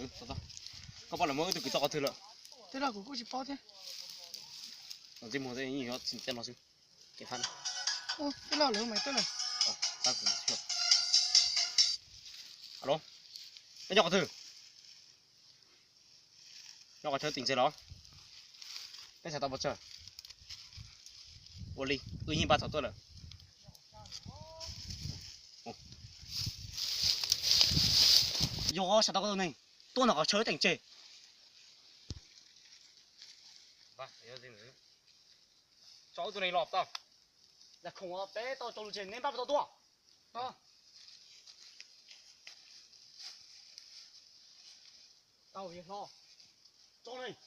Koj paub lawm muaj ib tug kwv tau qhov twg lawm? Tej loj kuv kuj tsis paub thiab. Los ntsej muag tej yuav tsis teb no xwb. Ces fab na. Tej loj lawm mas tej loj. Alo, peb nyob qhov twg? Nyob qhov chaw teem tseg los? Peb xav tau pov tsawg? Ua li, wb yeej npaj txog tuaj lawm. Yog xav tau koj tus neeg, tuaj nram qhov chaw teem tseg. Tso wb tus neeg los tau. Yam khoom peb tau tso lus tseg neb npaj puas tau tuaj? Tau, yawg hlob. Tso neeg.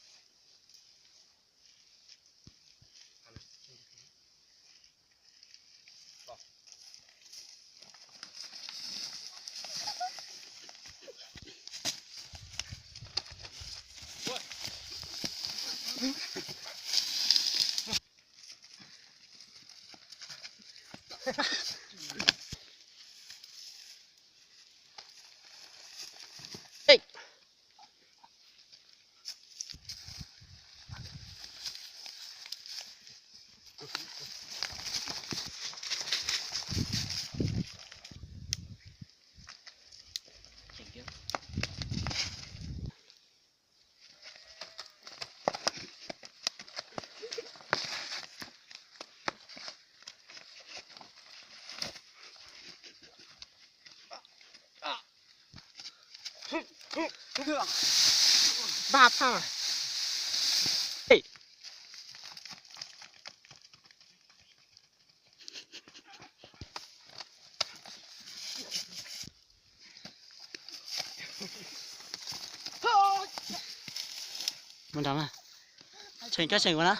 Ba phaj. Mus nrad mas. Tseem kab tseem ua na.